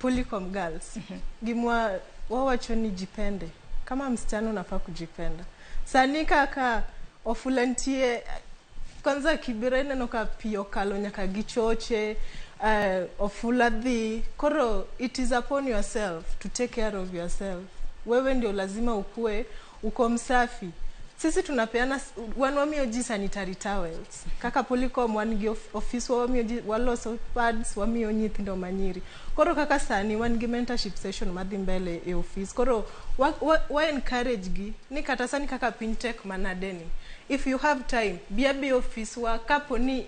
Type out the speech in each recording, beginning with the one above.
Polycom girls, gimwa wawacho ni jipende. Kama msichana unafaa kujipenda. Sani kaka ofula nitie, kwanza Kibera ineno ka pi okalo nyaka gi choche, ofula dhi. Koro it is upon yourself to take care of yourself. Wewe ndio lazima ukue uko msafi. Sisi tunapeana, wan wamiyo ji sanitary towels. Kaka Polycom wan gi ofiswa, wamiyo ji, waloso pads, wamiyo nyithindo manyiri. Koro kaka sani wan gi mentorship session madhi mbele e ofis. Koro wa encourage gi ni kata sani kaka piny tek manade ni, if you have time, bi abi ofiswa. Kapo ni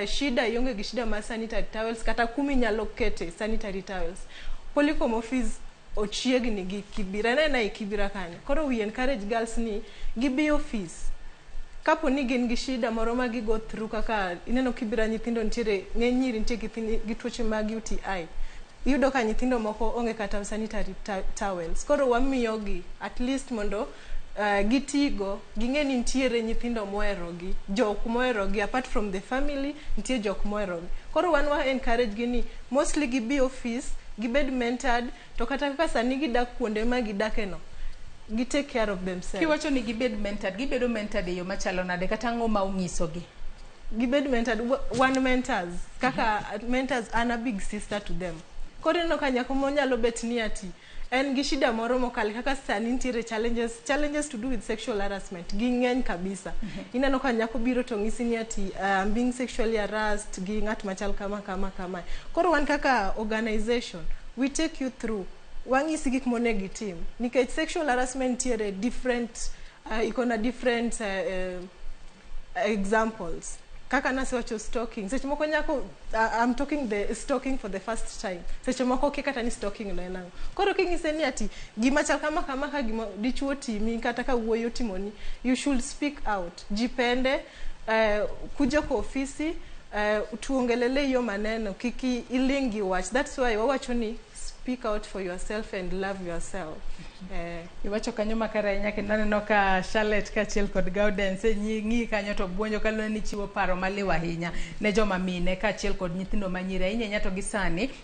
shida ionge gi shida mar sanitary towels kata kumi nyalo kete sanitary towels, Polycom office ochiegni gi Kibira, en aena e Kibira kanyo. Koro we encourage girls ni gibi office kapo ni gin gi shida moro ma gi go through. Kaka ineno Kibira, nyithindo nitiere ng'eny, nyiri nitie gi tuoche mag UTI. Iyudo ka nyithindo moko onge kata sanitary towels. Koro wamiyogi at least mondo gitigo, ging'e ni nitiere nyithindo moherogi, jok moherogi. Apart from the family, nitie jok moherogi. Koro wan wa encourage gi ni mostly gibi office, gibed mentored. To kata kaka sani gidak kuonde ma gidake no, gi take care of themselves. Kiwacho ni gibed mentored, gibedo mentored e yo machalo nade, kata ang'o ma ung'isogi? Gibed mentored, wan mentors. Kaka mentors, an a big sister to them. Koro ineno ka nyako monyalo bet ni ati en gi shida moro mokale, kaka sani nitiere challenges to do with sexual harassment, ging'eny kabisa. Ineno ka nyako biro to ng'isi ni ati I'm being sexually harassed gi ng'at machal kama kama kama. Koro wan kaka organization, we take you through, wang'isi gik monego itim, nikech sexual harassment nitiere different, iko na different examples. Kaka nasewacho, stalking. Seche moko nyako, I'm talking the stalking for the first time, seche moko okia kata ni stalking no en ang'o. Koro king'ise ni ati gima chal kama kama, ka gima dichuo timi kata ka wuoyi otimoni, you should speak out. Jipende, kuja kwa ofisi, tuongelele hiyo maneno. Kik iling gi wach. That's why wawacho ni speak out for yourself and love yourself. Iwacho kanyo makare ahinya, kendo aneno ka Charlotte kaachiel kod Gaudence ng'i kanyo to buonjo kaluwore ni chiwo paro maliw ahinya ne joma mine kaachiel kod nyithindo manyiri ahinya ahinya to gi sani.